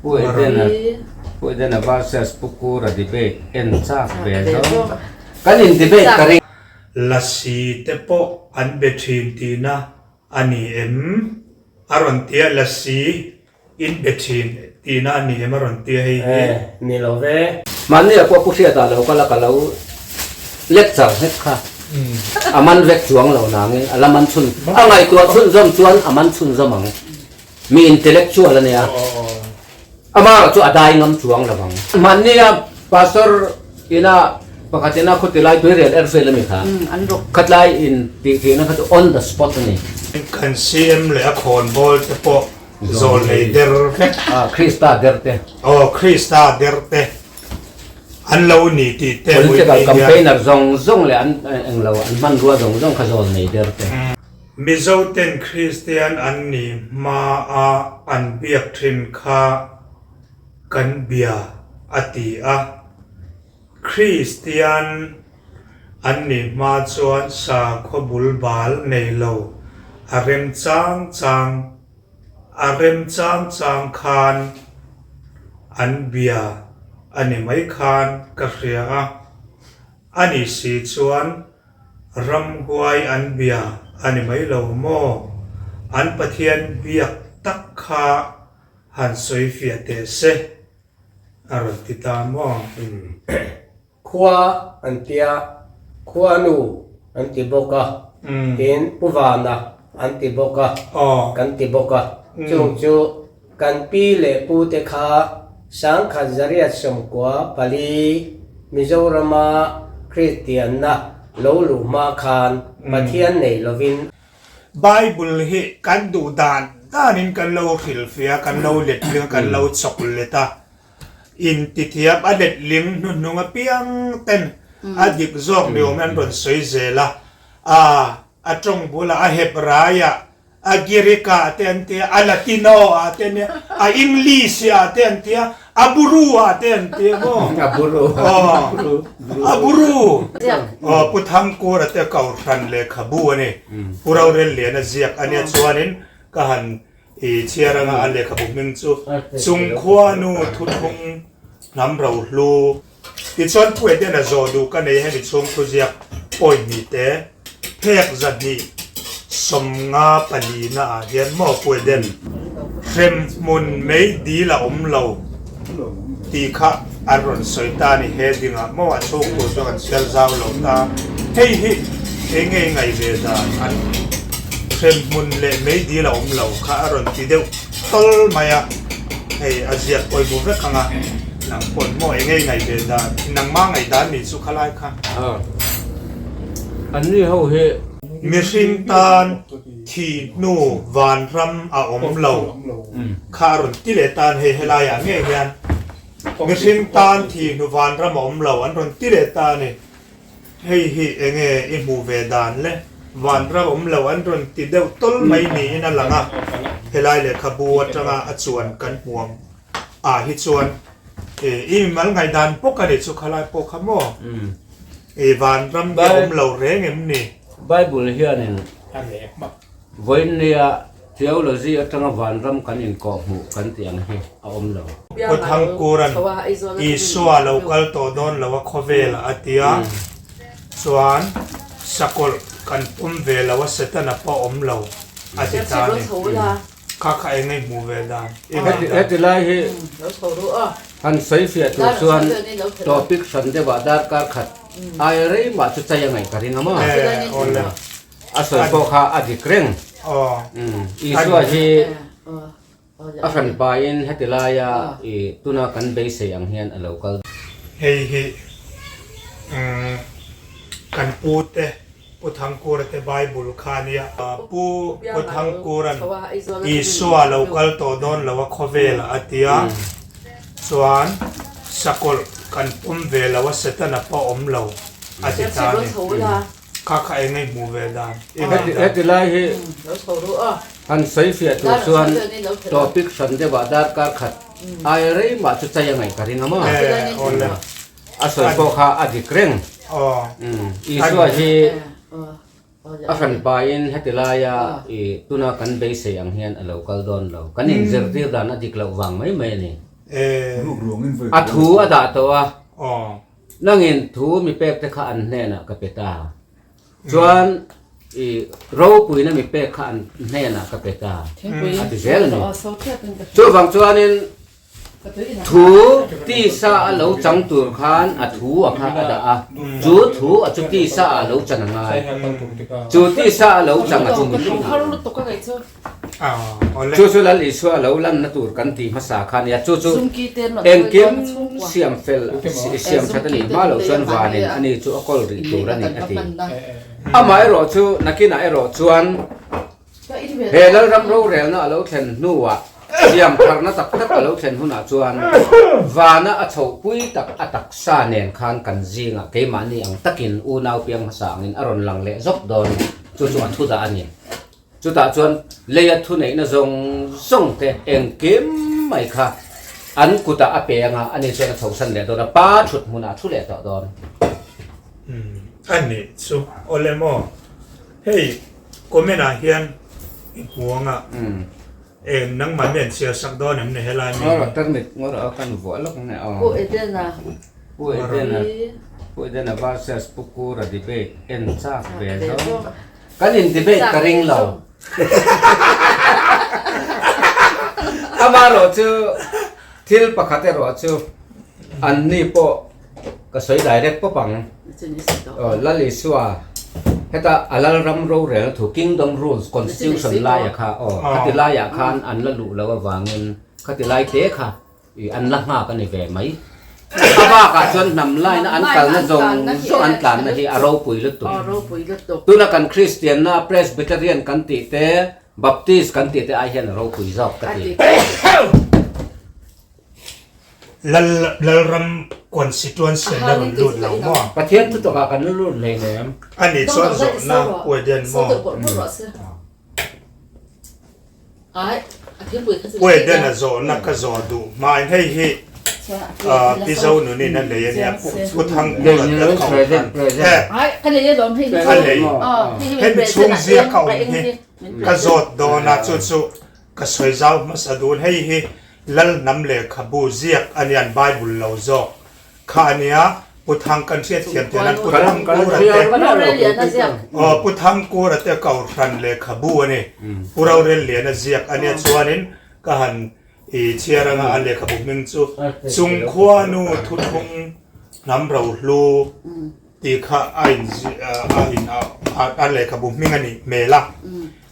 Pu Edena Pu Edena versus Pu Kura debate en chak ve zawng kan in debate ka ring. Lasi te pawh an be thin tihna a ni em? A rawn ti a, Lasi in be thin tihna a ni em? A rawn ti a hei hi. E, ni lo ve. Mahni ah pawh Pu Hriata lo kal a ka lo lecture hlek kha a man vek chuang lo nangin a la man chhun a ngaihtuah chhunzawm chuan a man chhunzawm ang. Mi intellectual a nia. Amah chu a dai ngam chuang lo ang. Hmannia Pastor ina pakhat ina khuti lai tuirial airfield a mi kha. Khatlai in tih thihna kha chu on the spot a ni. Kan CM leh a khawnbawl te pawh zawlnei der vek. Krista der te. Aw Krista der te an lo ni tih te Political campaigner zawng zawng leh an englo an hmanrua zawng zawng kha zawlnei der te. Mizoten Kristian an nih hmaa an biak thin kha kan bia a ti a. Kristian an nih hma chuan sakhaw bul bal nei lo a rem chang chang a rem chang chang khan an bia a ni mai khan ka hria a. A nih si chuan Ramhuai an bia a ni mai lo maw? An Pathian biak tak kha han sawi fiah teh se, a rawn ti ta maw? Khua an tia, Khuanu an ti bawk a, tin Pu Vana an ti bawk a, kan ti bawk a, chung chu Kan pi leh pute kha 1964 Mizorama Kristianna lo luh hma khan Pathian nei lovin. Bible hi kan duh dan danin kan lo hrilhfiah a, kan lo letling a, kan lo chawk let a. Intithiam a letling hnuhnung apiang ten a dik zawk ni awm in an rawn sawi zel a, a tawng bulah a Hebraiah A Girik ah te an tia, a Latino ah te an tia, a English ah te an tia, a Buru ah te an tia maw? A Buru. Aw, a Buru. Aw, Pu Thangkura te Kohhran lehkhabu a ni. Pu Rorel Liana ziak a nia chuanin ka han i chhiar anga a lehkhabu hming chu Chungkhuanu Thuthlung Hnam Rohlu. Tichuan Pu Edena zawh duh ka nei hemi chhung thuziak point hnih te phek 254 na ah hian maw Pu Eden hremhmun mei dil a awm lo tih kha an rawn sawi ta a ni heading ah maw a chhung tur chu kan chhiar zau lo ta hei hi eng nge i ngaih ve dan an hremhmun leh mei dil a awm lo kha a rawn ti deuh tawl mai a hei a ziak pawimawh vek ang a. Nang pawn maw eng ei ngaih ve dan, nangma ngaih dan nih chu khalai kha. An ni ho hi. Mihring tan thi hnu vanram a awm lo kha a rawn ti leh tan hei helaiah ngei hian mihring tan thi hnu vanram a awm lo an rawn ti leh ta a ni. Hei hi enge i hmuh ve dan le? Vanram awm lo an rawn ti deuh tawl mai niin a lang a, helai lehkhabu atanga a chuan kan hmu ang. Ah hi chuan i mimal ngaihdan bawk a nih chu khalai pawh kha maw? I vanram hi a awm lo reng em ni? Bible hianin vawiinnia theology atanga vanram kan inkawhhmuh kan tih ang hi a awm lo. Pu Thangkura'n Isua lo kal tawh dawn lo a khawvelah a ti a, chuan sakawlh kan pawm ve lo a Setana pawh awm lo a ti ta a ni. Kha kha eng nge hmuh ve dan? Heti lai hi han sawi fiah tur chuan topic hran deuhah darkar khat aia rei mah chu chai a ngaih ka ring a maw? A sawi pawh kha a dik reng. Isua hi a hran pahin heti laia i tuna kan beisei ang hian a lo kal. Hei hi kan pute Pu Thangkura te Bible kha a nia. Pu Pu Thangkura'n Isua lo kal tawh dawn lo a khawvelah a ti a, chuan sakawlh kan pawm ve lo a Setana pawh awm lo a ti ta a ni. Kha kha eng nge hmuh ve dan? I ngaih dan. Heti lai hi han sawi fiah tur chuan topic hran deuhah darkar khat aia rei mah chu chai a ngaih ka ring a maw? A sawi pawh kha a dik reng. Isua hi a hran pahin heti laia i tuna kan beisei ang hian a lo kal dawn lo. Kan inzirtir dan a dik loh vang mai mai a ni. A thu a dah tawh a, nangin thu mi pek te kha an hnenah ka pe ta. Chuan i ropuina mi pek kha an hnenah ka pe ta a ti zel a ni. Chuvang chuanin Thu tisa a lo chang tur khan a thu a kha a dah a, chu thu a chu tisa ah a lo chan a ngai. Chu tisa a lo chang a chu mihring ah a ni. Chu chu Lal Isua a lo lanna tur kan tih hmasa kha a nia. Chu chu engkim siam fel, siam that a nih hma loh chuan vanin ani chu a kawl rih tur a ni a ti. Amaherawh chu nakinah erawh chuan He Lalram rorelna a lo thlen hnuah siamtharna tak tak a lo thlen hunah chuan vana a chhohpui tak a taksa nen khan kan zingah keimahni ang takin unau piang hmasa angin a rawn lang leh zawk dawn chu chu a thu dah a ni. Chutah chuan leia thuneihna zawng zawng te engkim mai kha an kutah a pe anga ani chuan a chhohsan leh dawn a, pa thut hmunah a thu leh tawh dawn. A nih chu awle maw? Hei comment ah hian i hmu ang a, eng nangmah mi an chhiar sak dawn em ni helai mi hi? Tarmit ngawr a kan vuah lawk nge aw. Pu Edena. Pu Edena Pu Edena versus Pu Kura debate en chak ve zawng. Kan in debate ka ring lo. Amaherawh chu thil pakhat erawh chu an ni pawh Ka sawi direct pawp ang. Aw Lal Isua heta a Lalram rorelna thu Kingdom Rules Constitution laia kha aw khati laiah khan an la luh loh avangin khati lai te kha ih an la nghak a ni ve mai. A bakah chuan hnam laina an kalna zawng zawng an tlanna hi a ropui lutuk. Tuna kan Kristianna Presbyterian kan tih te Baptist kan tih te ai hian a ropui zawk ka ti. Lal Lalram constituency an la rawn lut lo maw? Pathian thu tawkah kan la lut hlei nem. A nih chuan zawhna Pueden maw? Pueden a zawhna ka zawh duh hmain hei hi Pi Zonunin a nei a nia Pu Thangkura te a koh khan he a nei hemi chhung ziak a awm hi ka zawt dawn a chu chu ka sawi zau hmasa dun hei hi Lalhnam lehkhabu ziak a nian Bible lo zawk kha a nia, Pu Thang kan hriat thiam theih nan Pu Thangkura te aw Pu Thangkura te Kohhran lehkhabu a ni, Pu Rorelliana ziak a nia chuanin ka han i chhiar anga a lehkhabu hming chu Chungkhuanu Thuthlung Hnam Rohlu tih kha a in a in a lehkhabu hming a nih hmel a.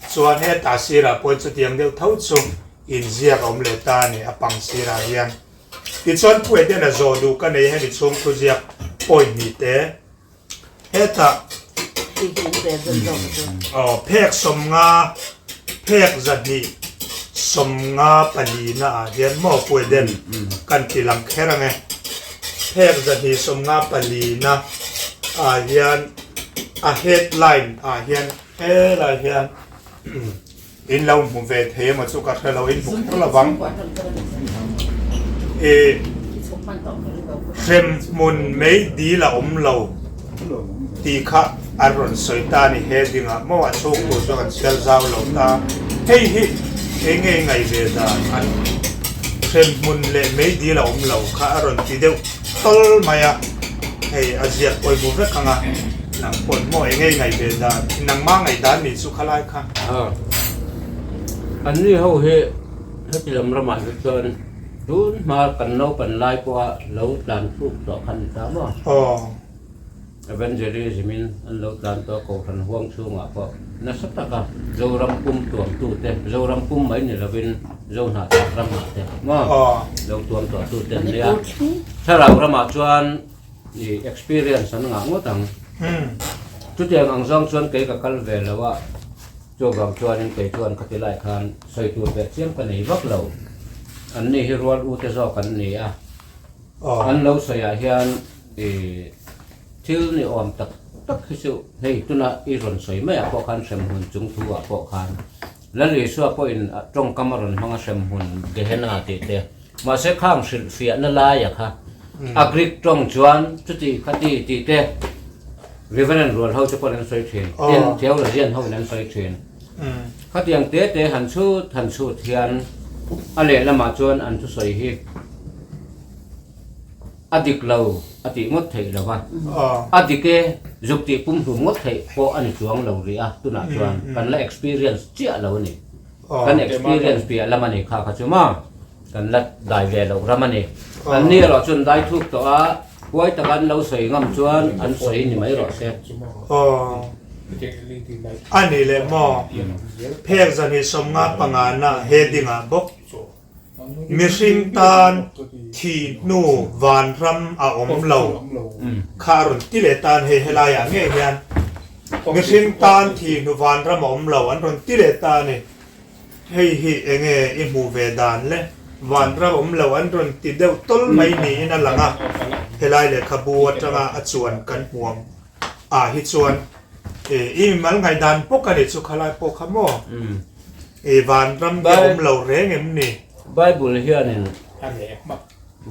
Chuan hetah sirah pawhin chutiang deuh tho chu inziak a awm leh ta a ni, a pang sirah hian. Tichuan Pu Edena zawh duh ka nei hemi chhung thuziak point hnih te hetah aw phek sawmnga phek zahnih sawmnga palina ah hian maw Pu Eden kan ti lang kher ang e phek zahnih sawmnga palina ah hian a headline ah hian Helai hian in lo hmu ve thei emaw chu ka hre lo, in hmu kher lovang. I hrem hmun mei dil a awm lo tih kha an rawn sawi ta a ni heading ah maw a chhung tur chu kan chhiar zau lo ta. Hei hi eng nge ngaih ve dan an hrem hmun leh mei dil a awm lo kha a rawn ti deuh tawl mai a, hei a ziak pawimawh vek ang a. Nang pawn maw eng ei ngaih ve dan nangma ngaih dan nih chu khalai kha. An ni ho hi heti lam ramah hi chuan tun hma kan naupan lai pawha lo tlan thluk tawh kha ni ta maw? Aw. Evangelism in an lo tlan tawh a Kohhran huang chhungah pawh nasa taka Zoram pum tuamtute, Zoram pum mai ni lovin Zohnahthlak ramah te maw lo tuam tawhtute an nia. Thlarau ramah chuan I experience an ngah ngawt ang. Chutiang ang zawng chuan kei ka kal ve lo a, chuvang chuanin kei chuan khati lai khan sawi tur ve chiam ka nei vak lo. An ni hi rual u te zawk an ni a, an lo sawiah hian i thil ni awm tak tak hi chu hei tuna i rawn sawi maiah pawh khan hremhmun chung thu ah pawh khan Lal Isua pawhin tawngkam a rawn hmang a hremhmun Gehenna tih te. Mahse khang hrilhfiahna laia kha a Greek tawng chuan chuti khati tih te Reverend rual ho te pawhin an sawi thin, tin theologian ho in an sawi thin. Khatiang te te han chhut han chhut hian a lehlamah chuan an thusawi hi. A dik lo a tih ngawt theih lo a, a dik e zuk tih pumhlum ngawt theih pawh a ni chuang lo rih a, tunah chuan kan la experience chiah lo a ni. Kan experience piah lam a ni kha kha chu maw kan la dai ve loh ram a ni. An ni erawh chuan dai thuk tawh a, huai taka an lo sawi ngam chuan an sawi ni mai rawh se. A ni leh maw? Phek zahnih 55 na heading ah bawk. Mihring tan thi hnu vanram a awm lo kha a rawn ti leh tan hei helaiah ngei hian mihring tan thi hnu vanram a awm lo an rawn ti leh ta a ni. Hei hi enge i hmuh ve dan le? Vanram awm lo an rawn ti deuh tawl mai niin a lang a, helai lehkhabu atanga a chuan kan hmu ang ah hi chuan i mimal ngaihdan bawk a ni chu khalai pawh kha maw? I vanram hi a awm lo reng em ni? Bible hianin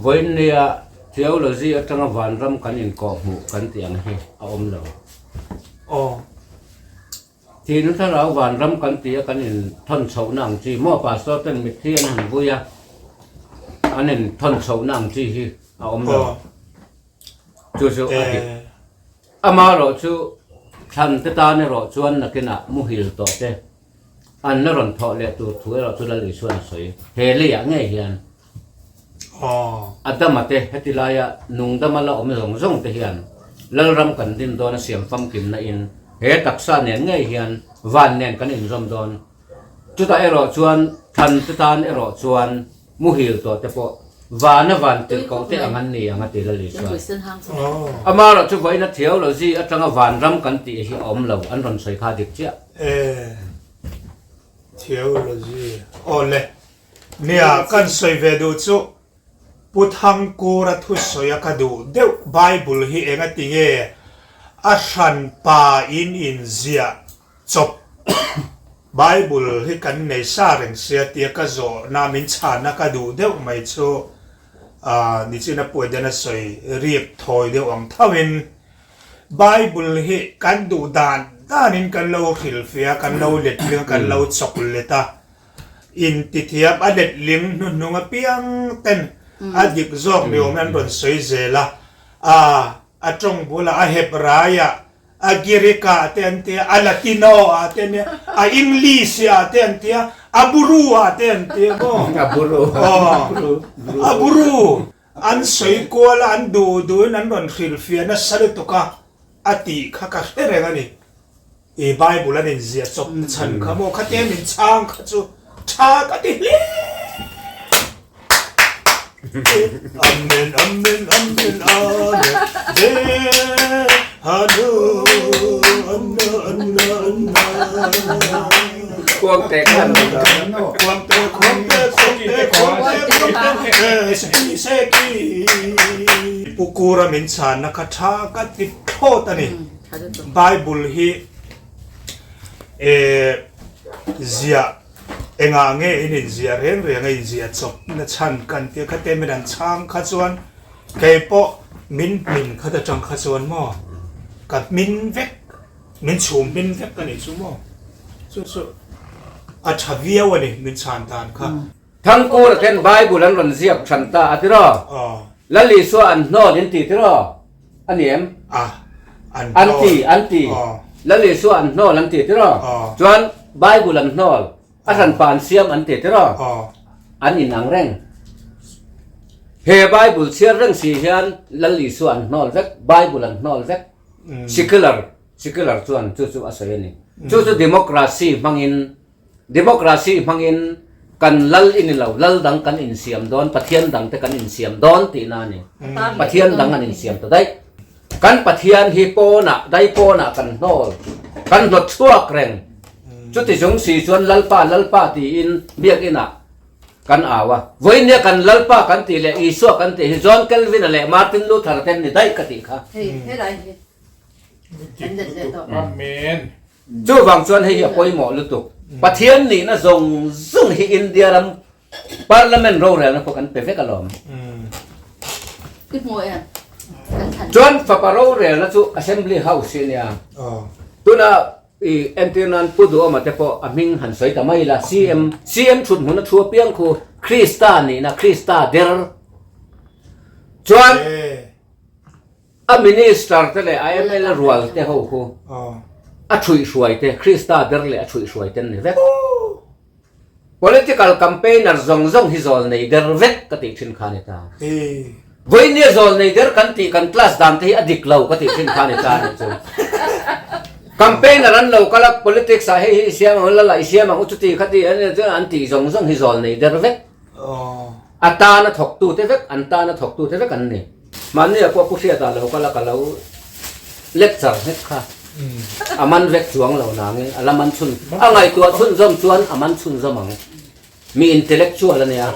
vawiinnia theology atanga vanram kan inkawhhmuh kan tih ang hi a awm lo. Aw. Thihna thlarau vanram kan tih a kan inthawn chhohna ang chi maw pastor ten mitthi an han vui a, an inthawn chhohna ang chi hi a awm lo. Chu chu a dik. Amaherawh chu thlan te tan erawh chuan nakinah muhil tawh te An la rawn thawh leh tur thu erawh chu Lal Isuan a sawi. He leiah ngei hian Adama te heti laia nungdama la awm zawng zawng te hian Lalram kan din dawn a siam famkimna in he taksa nen ngei hian van nen kan inzawm dawn. Chutah erawh chuan thlan te tan erawh chuan muhil tawh te pawh vana van tirhkoh te ang an ni ang a ti Lal Isuan. Amaherawh chu vawiina theology atanga vanram kan tih hi a awm lo an rawn sawi kha dik chiah. E Theology aw le. Nia kan sawi ve duh chu Pu Thangkura thusawi a ka duh deuh Bible hi enga ti nge a hran pa in in ziah chawp Bible hi kan nei sa reng sia tia ka zawhna min chhanna ka duh deuh mai chu nichin a Pu Edena sawi rik thawi deuh ang tho in Bible hi kan duh dan danin kan lo hrilhfiah a, kan lo letling a, kan lo chawk let a. Intithiam a letling hnuhnung apiang ten a dik zawk ni awmin an rawn sawi zel a. A, a tawng bulah a Hebraiah, a Girikah te an tia, a Latino-ah te an tia, a English-ah te an tia, a Buru-ah te an tia maw? A Buru. Aw, a Buru. An sawi kual a, an duh duhin an rawn hrilhfiah nasa lutuk a, a tih kha ka hre reng a ni. I Bible an inziah chawp na chhan kha maw khatia min chhang kha chu tha ka ti hle. Amen amen amen amen ve hanu anna anna anna. Khuangte khan Khuangte khuangte khuangte khuangte khuangte seki seki. Pu Kura min chhanna kha tha ka ti thlawt a ni. Bible hi eh ziah engah nge in inziah reng reng a inziah chawp na chhan kan tia kha te min an chhang kha chuan keipawh min hmin khat atang kha chuan maw ka hmin vek. Min chhum hmin vek a nih chu maw? Chu chu a tha viau a ni min chhan dan kha. Thangkura ten Bible an rawn ziak than ta a tiraw? Lal Isua an hnawl in ti tiraw? A ni em? A, an hnawl. An ti, an ti. Lal Isua an hnawl an ti tiraw? Chuan Bible an hnawl, a hranpa an siam an ti tiraw? An inang reng. He Bible chhiar reng si hian Lal Isua an hnawl vek, Bible an hnawl vek. Secular, Secular chuan chu chu a sawi a ni. Chu chu democracy hmangin, democracy hmangin kan lal i ni lo, lal dang kan insiam dawn, Pathian dang te kan insiam dawn tihna a ni. Pathian dang an insiam ta daih. Kan Pathian hi pawnah, dai pawnah kan hnawl, kan hnawt chhuak reng. Chuti chung si chuan Lalpa, Lalpa tiin biakinah Kan au a, vawinia kan Lalpa kan tih leh Isua kan tih hi John Calvin-a leh Martin Luther-a ten ni daih ka tih kha. Chuvang chuan hei hi a pawimawh lutuk. Pathian nihna zawng zawng hi India ram Parliament rorelna pawh kan pe vek alawm. Chuan fapa rorelna chu Assembly House hi a nia. Tuna I entir nan Pu Duhawma te pawh a hming han sawi ta mai la, CM, CM thut hmun a thu apiang khu Krista nihna, Krista der. Chuan a minister te leh a mla rual te ho khu a thuihhruai te Krista ber leh a thuihhruai te an ni vek. Political campaigner zawng zawng hi zawl nei der vek ka tih thin kha a ni ta. Vawinia zawl nei der kan tih kan class dan te hi a dik lo ka tih thin kha a ni ta a nih chu. Campaigner an lo kal a, politics ah hei hi i siam ang u, lala i siam ang u chuti khati an tih zawng zawng hi zawl nei der vek. A tana thawktute vek, an tana thawktute vek an ni. Mahni ah pawh Pu Hriata lo kal a, ka lo lecture nghek kha. A man vek chuang lo nangin a la man chhun, a ngaihtuah chhunzawm chuan a man chhunzawm ang. Mi intellectual a nia.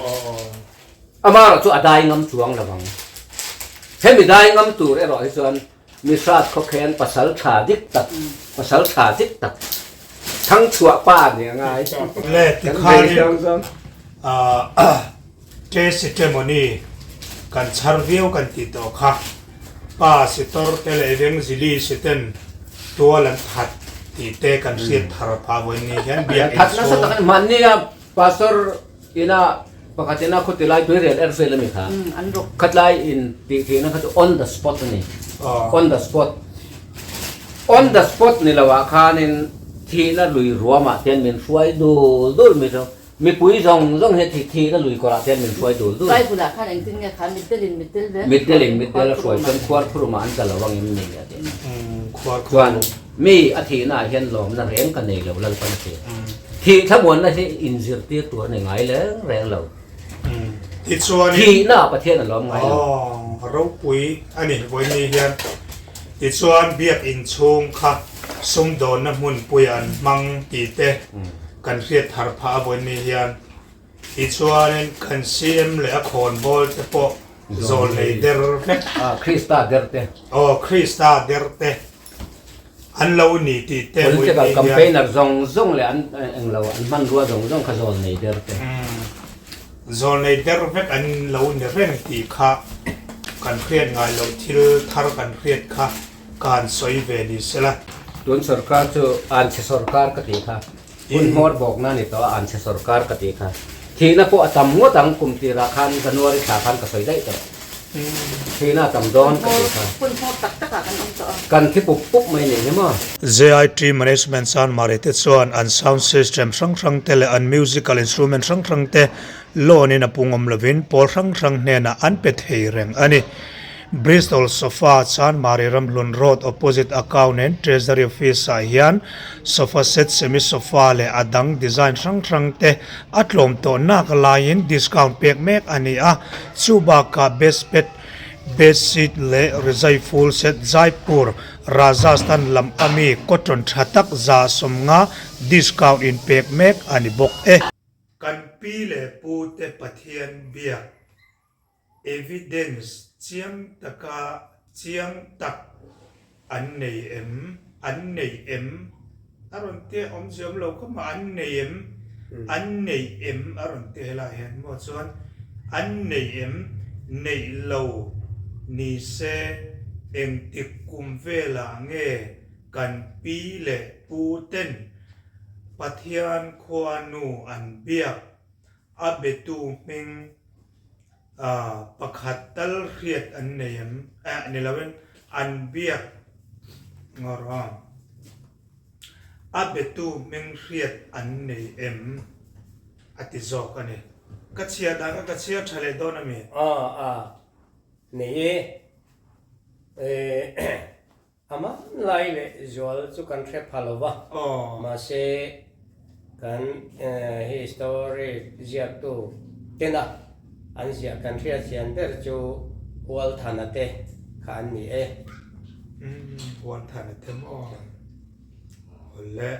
Amaherawh chu a dai ngam chuang lo ang. Hemi dai ngam tur erawh hi chuan Mi hrat khawkhen pasal tha dik tak, pasal tha dik tak, thangchhuah pa ni a ngai. Le tikhanin Testimony kan chhar viau kan tih tawh kha pa sitor te leh evangelist ten tual an that tih te kan hriat thar phah vawi ni hian biak in chhung. Mahnia pastor ina pakhat ina khuti lai tui rel er vel a ni kha khatlai in tih thihna kha chu on the spot a ni on the spot on the spot ni lo ah khanin thihna lui ruamah te hian min hruai dul dul mi chu mipui zawng zawng hian thihna lui kawrah te hian min hruai dul dul Kai bulah khan engtin nge kha mitdel in mitdel ve mitdel in mitdel a hruai chuan khuar khurumah an tla lo angin ni a ti chuan Mi a thihna ah hian lawmna reng ka nei lo Lalpan a ti. Thih thlamuanna hi inzirtir tur a ni ngai reng reng lo. Tichuanin. Thihna ah Pathian a lawm ngai lo. Aw, ropui a ni vawiin hian. Tichuan biakinn chhung kha sumdawnna hmunpuiah an hmang tih te kan hriat thar phah a vawiin hian. Tichuanin kan CM leh a khawnbawl te pawh zawlnei der vek. Krista der te. Aw, Krista der te. An lo ni tih te Political Whitney hian. campaigner zawng zawng leh an englo an hmanrua zawng zawng kha zawl nei der te. Zawl nei der vek an lo ni reng tih kha kan hriat ngai loh thil thar kan hriat kha ka han sawi ve ni sela. Tun sorkar chu anchhe sorkar ka tih kha hun hmawr bawkna a ni tawh a anchhe sorkar ka tih kha thihna pawh a tam ngawt ang kum tirah khan January thla khan ka sawi daih tawh. Thihna a tam dawn ka tih kha. Hun hmawr tak takah kan awm tawh a. Kan thi pup pup mai nih hi maw. JIT Management Chanmari te chuan an sound system hrang hrang te leh an musical instrument hrang hrang te loan in a pungawm lovin pawl hrang hrang hnenah an pe thei reng a ni. Bristol Sofa Chanmari Ramhlun Road opposite Account and Treasury Office ah hian sofa set, semi sofa leh a dang design hrang hrang te a tlawm tawh nak laiin discount pek mek a ni a. Chu bakah best bed, bed sheet leh rizai full set Jaipur, Rajasthan lam ami cotton tha tak 150 discount in pek mek a ni bawk e. Kan pi leh pu te Pathian biak evidence chiang taka chiang tak an nei em? An nei em? A rawn ti a, awmzia awm lo khawp mai, an nei em? An nei em? A rawn ti helaiah hian maw chuan an nei em? Neih lo ni se engtik kum velah nge kan pi leh pu ten Pathian khuanu an biak a betu hming Pakhat tal hriat an nei em? Eh, ni loin an biak ngawr aw. A betu hming hriat an nei em? A ti zawk a ni. Ka chhiar dan kha ka chhiar tha leh dawn a mi? Aw, a nei e. Eh. A hmanlai leh zual chu kan hre pha lo va, mahse kan history ziaktu tena an ziah kan hriat chian ber chu Hualthana te kha an ni e. Hualthana te maw? Awle.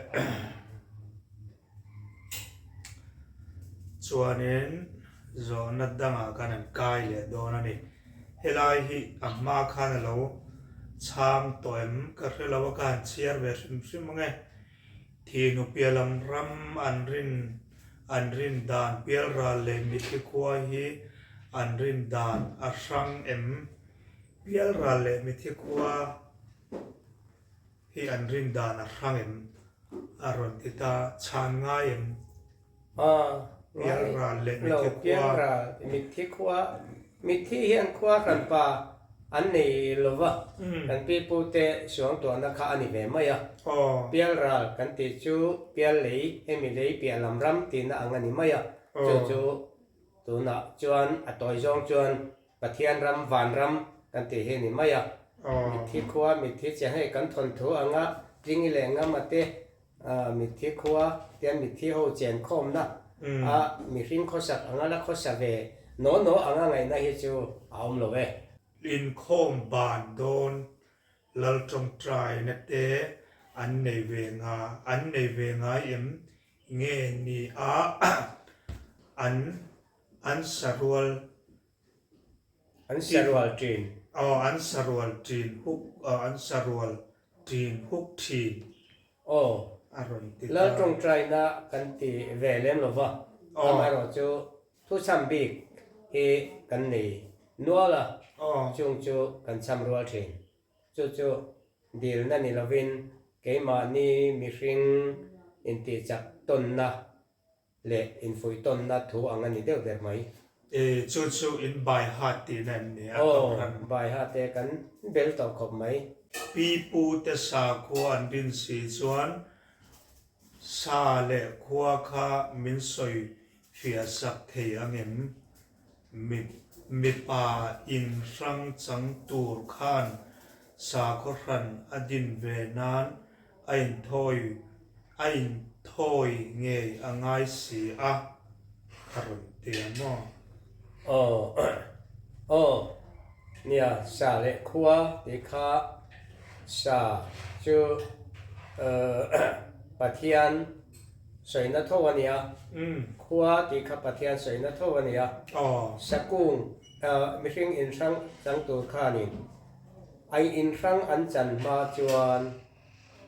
Chuanin zawhna dangah khan an kai leh dawn a ni. Helai hi a hma khan a lo chhang tawh em ka hre lo a, ka han chhiar ve hrim hrim ang e. Thihnu piahlam ram an rin an rin dan pialral leh mitthi khua hi an rin dan a hrang em? Pialral leh mitthi khua hi an rin dan a hrang em? A rawn ti ta, chhan ngai em? A, Pialral leh lo, mitthi khua. Pialral, mitthi khua, Mitthi hian khua hranpa an nei lo va, kan pipute suangtuahna kha a ni ve mai a. Pialral kan tih chu pial lei, hemi lei piah lam ram tihna ang a ni mai a. Chu chu tunah chuan a tawi zawng chuan Pathian ram, van ram kan tih hi a ni mai a. Mitthi khua, mitthi che hei kan thawnthu anga tlingi leh ngama te Mitthi khua tian mitthi ho chen khawmna a mihring khawsak anga la khawsa ve naw naw anga ngaihna hi chu a awm lo e. Inkhawm ban dawn lal tawngtaina te an nei ve nga an nei ve ngai em nge ni a an an sarual An sarual thin. Aw an sarual thin huk aw an sarual thin huk thin. Aw A rawn ti ta. Lal tawngtaina kan ti ve lem lo va, amaherawh chu thuchham bik hi kan nei nual a, chung chu kan chham rual thin. Chu chu dilna ni lovin keimahni mihring intihchak tawnna leh infuihtawnna thu ang a ni deuh ber mai. E, chu chu in bai hat tihna em ni a Aw, kohhran? bai hat e, kan bel tawh khawp mai. Pi pu te sakhua an rin si chuan sa leh khua kha min sawi fiah sak thei ang em? Mi, mipa in hrang chang tur khan sakhaw hran a din ve nan A inthawi, a inthawi ngei a ngai si a, a rawn ti a maw? Aw, aw, nia, sa leh khua tih kha sa chu Pathian sawina tho a nia, khua tih kha Pathian sawina tho a nia, sakung mihring inhrang chang tur khanin Ai inhrang an chan hma chuan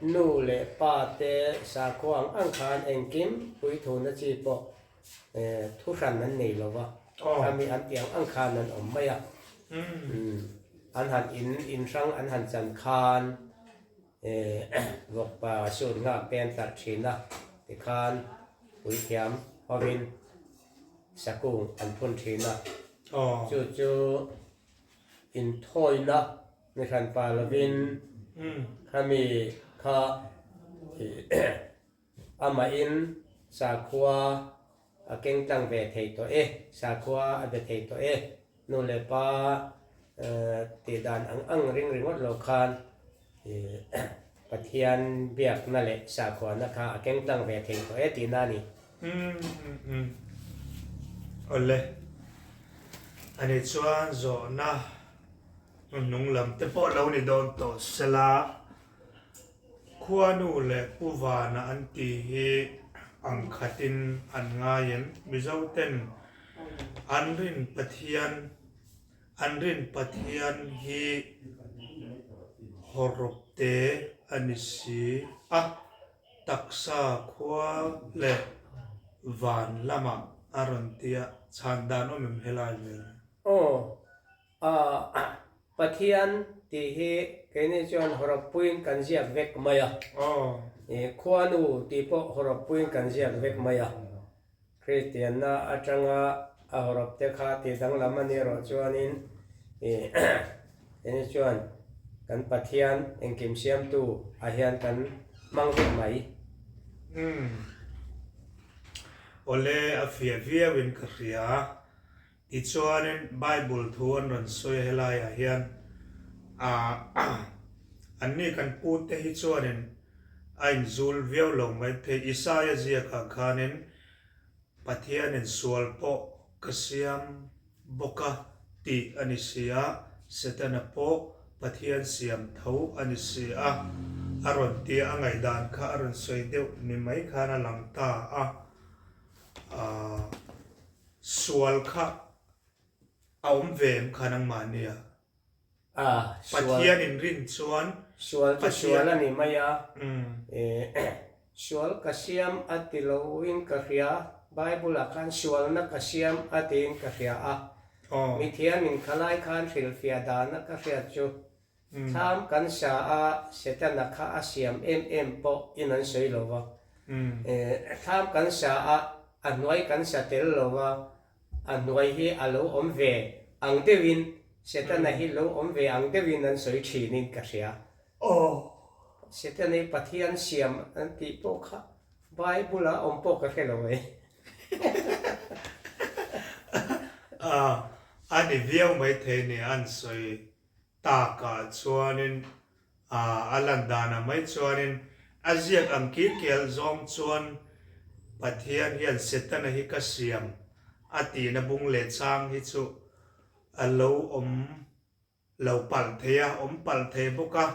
nu leh pa te sakhua ang ang khan engkim puithuna chi pawh thu hran an nei lo va, khami an tih ang ang khan an awm mai a. An han in inhrang an han chan khan vawkpa sut nghak te an tlarh thin a, tikhan puithiam hovin sakung an phun thin a, chu chu. Inthawina ni hran pa lovin khami kha amahin sakhua a keng tlang ve thei tawh e, sakhua a be thei tawh e, nu leh pa tih dan ang ang ring ringawt lo khan Pathian biakna leh sakhuana kha a keng tlang ve thei tawh e tihna a ni. Awle. Ani chuan zawhna hnung lam te pawh lo ni dawn tawh sela, Khuanu leh Pu Vana an tih hi ang khatin an ngai em? Mizo ten an rin Pathian An rin Pathian hi hawrawp te a ni si a, taksa khua leh van lamah a rawn ti a, chhan dan awm em helai vel hi? Aw, a Pathian tih hi keini chuan hawrawppuiin kan ziak vek mai a, Khuanu tih pawh hawrawppuiin kan ziak vek mai a. Kristianna atanga a hawrawp te kha tih danglam a nih erawh chuanin ih eng chuan kan Pathian engkim siamtu ah hian kan hmang vek mai. Umm. Awle a fiah viau in ka hria. Tichuanin Bible thu an rawn sawi a helaiah hian ah anni kan pute hi chuanin a inzul viau lo mai thei. Isaia ziakah khanin Pathianin sual pawh ka siam bawk a tih a ni si a, Setana pawh Pathian siam tho a ni si a, a rawn tia a ngaihdan kha a rawn sawi deuh ni mai khan a lang ta a. Aah. Sual kha a awm ve em kha nangmahni a? A, sual. Pathian in rin chuan. Sual chu sual a ni mai a. Sual ka siam a ti loin ka hria, Bible ah khan sualna ka siam a tiin ka hria a. Mithiam in khalai khan hrilhfiah dana ka hriat chu Thlam kan sa a, Setana kha a siam em em pawh in an sawi lo va. Thlam kan sa a, a hnuai kan sa tel lo va, a hnuai hi a lo awm ve ang deuhin Setana hi lo awm ve ang deuhin an sawi thinin ka hria. Setana hi Pathian siam an tih pawh kha Bible-a awm pawh ka hre lo mai. A ni viau maithei ni an sawi takah chuanin a lan danah mai chuanin a ziak ang kilkel zawng chuan Pathian hian Setana hi ka siam a tihna bung leh chang hi chu a lo awm lo palh thei a, awm palh thei bawk a,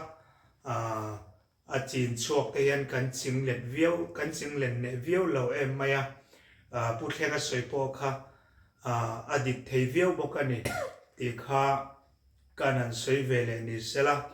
a chin chhuak te hian kan ching let viau, kan ching len neh viau lo em mai a, Pu Thlenga sawi pawh kha a dik thei viau bawk a ni tih kha kan han sawi ve leh ni sela.